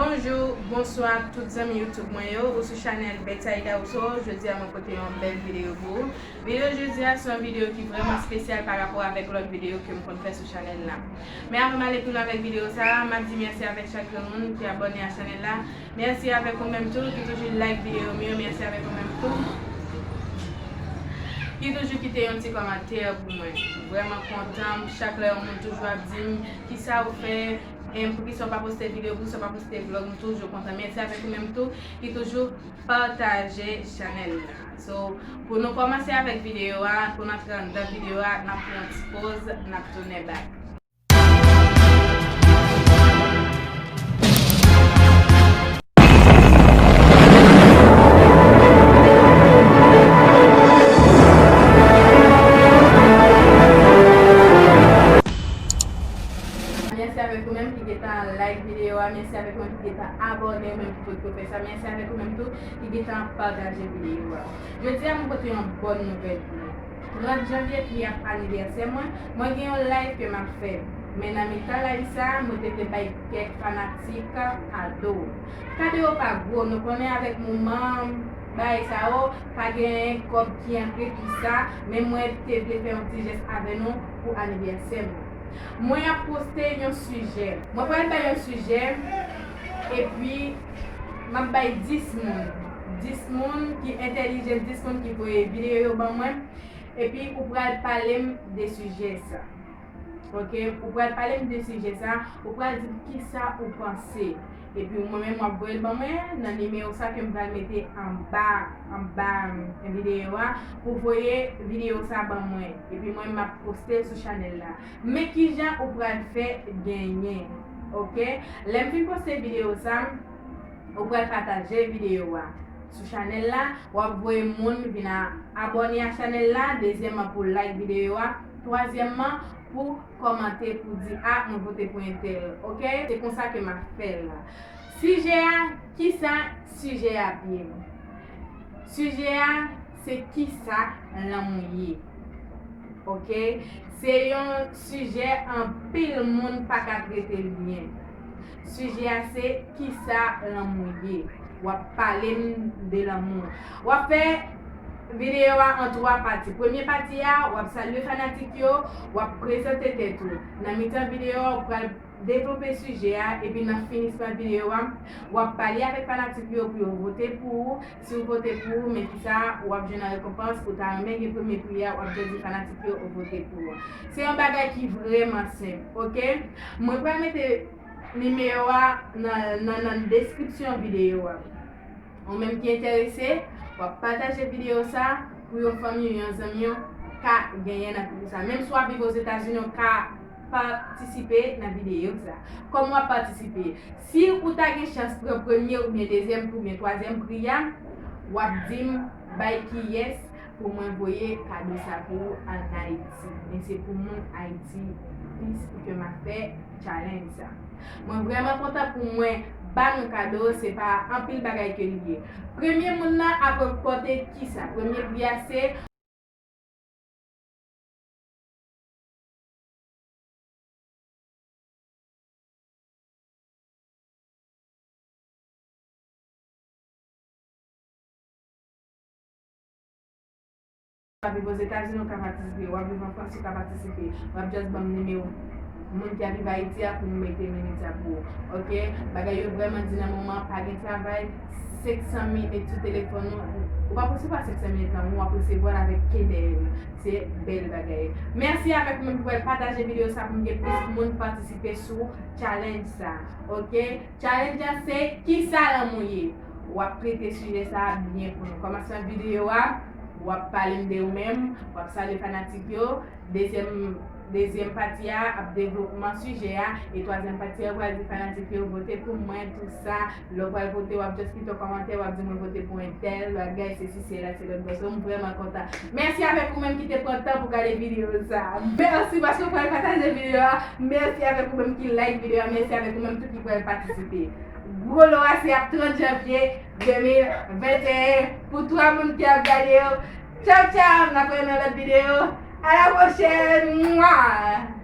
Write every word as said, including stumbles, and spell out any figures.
Bonjou, bonswa tout zanmi YouTube mwen yo, ou sou chanèl Betsaida Rousseau. Jodi a mwen pote yon bèl videyo pou ou. Videyo jodi a se yon videyo ki vrèman espesyal pa rapò avèk lòt videyo ke m konn fè sou chanèl la. Men avan m ale pi lwen avèk videyo sa a, m ap di mèsi avèk chak yon moun ki abòne a chanèl la. Mèsi avèk ou menm tou ki toujou like videyo m yo. Mèsi avèk ou menm tou ki toujou kite yon ti kòmantè pou mwen. Vrèman kontan chak lè yon moun toujou ap di m kisa ou fè, em, poukisa w pa poste videyo, poukisa w pa poste vlòg, m toujou kontan. Mèsi avèk ou menm tou ki toujou pataje chanèl la. So, pou nou kòmanse avèk videyo a, pou n antre anndan videyo a, n ap pran yon ti poz, n ap tounen back. Mèsi avèk ou menm ki gentan like videyo a, mèsi avèk ou menm ki gentan abòne, ou menm ki potko fè sa, mèsi avèk ou menm tou ki gentan pataje videyo a. Jodi a, mwen pote yon bòn nouvèl pou nou. Trant janvye ki ap anivèsè mwen, mwen gen yon live ke m ap fè. Men nan mitan live sa, mwen te vle bay kèk fanatik kado. Kado yo pa gwo, nou konnen avèk moman bagay sa yo, pa gen kòb ki antre, tout sa, men mwen te vle fè yon ti jès avè nou pou anivèsè mwen. Mwen ap poste yon sijè. Mwen pral bay yon sijè, epi m ap bay dis moun. Dis moun ki entèlijan, dis moun ki voye videyo yo ban mwen. Epi ou pral pale m de sijè sa. Ok? Ou pral pale m de sijè sa. Ou pral di m kisa ou panse. Epi mwen menm, w ap voye l ban mwen nan nimewo sa ke m pral mete anba, anba, mm, videyo a, pou voye videyo sa ban mwen. Epi mwen, m ap poste l sou chanèl la. Men kijan ou pral fè genyen, ok? Lè m fin poste videyo sa, ou pral pataje videyo a sou chanèl la, w ap voye moun vin a abòne a chanèl la, dezyèmman pou like videyo a, twazyèmman pou kòmante pou di, a, mwen vote pou entèl, ok? Se konsa ke m ap fè l la. Sijè a, kisa sijè a ap ye? Sijè a, se kisa lanmou ye? Ok? Se yon sijè anpil moun pa ka trete l byen. Sijè a se kisa lanmou ye. W ap pale m de lanmou. W ap fè videyo a an twa pati. Premye pati a, w ap salye fanatik yo, w ap prezante tèt ou. Nan mitan videyo a, w pral devlope sijè a, epi nan finisman videyo a, w ap pale avèk fanatik yo pou yo vote pou ou. Si w vote pou ou, men kisa w ap jwenn an rekonpans, ou ta renmen gen premye pri a, w ap jis di fanatik yo ou vote pou ou. Se yon bagay ki vrèman senp, ok? Mwen pral mete nimewo a nan, nan, nan deskripsyon videyo a. Ou menm ki enterese, w ap pataje videyo sa pou yon fanmi w, yon zanmi w ka genyen nan konkou sa. Menm si w ap viv Ozetazini, w ka patisipe nan videyo sa. Kòman w ap patisipe? Si ou ta gen chans pran premye oubyen dezyèm pri oubyen twazyèm pri a, w ap di m bay kiyès pou mwen voye kado sa pou ou ann Ayiti. Men se pou moun Ayiti plis pou ke m ap fè challenge sa. Mwen vrèman kontan pou mwen ba nou kado, se pa anpil bagay ke li ye. Premye moun nan ap ranpòte kisa? Premye pri a se W ap viv Ozetazini, ou ka patisipe. W ap viv an Frans, ou ka patisipe. W ap just ban m nimewo moun ki ap viv Ayiti a pou m mete minit sa pou ou. Ok? Bagay yo vrèman di nan moman an, pa gen travay, senk san minit sou telefòn ou. Ou p ap resevwa senk san minit nan, men w ap resevwa l avèk ke dèyè l. Se bèl bagay. Mèsi avèk ou menm ki pral pataje videyo sa pou m gen plis moun patisipe sou challenge sa. Ok? Challenge la se kisa lanmou ye? W ap trete sijè sa a byen pou nou. Kòmansman videyo a, w ap pale m de ou menm, w ap salye fanatik yo. Dezyèm, dezyèm pati a ap devlopman sijè a. E twazyèm pati a, w pral di fanatik yo vote pou mwen, tou sa. Lè w pral vote, w ap just kite yon kòmantè, w ap di mwen vote pou entèl, bagay, sesi, sela, se lòt bò. So, m vrèman kontan. Mèsi avèk ou menm ki te pran tan pou gade videyo sa. Mèsi paske w pral pataje videyo a. Mèsi avèk ou menm ki like videyo a. Mèsi avèk ou menm tou ki pral patisipe. Gwo lo a se ap trant janvye de mil venteyen pou twa moun ki ap gade yo. Tchaw, tchaw, n ap wè nan lòt videyo. A la pwochèn! Mwa!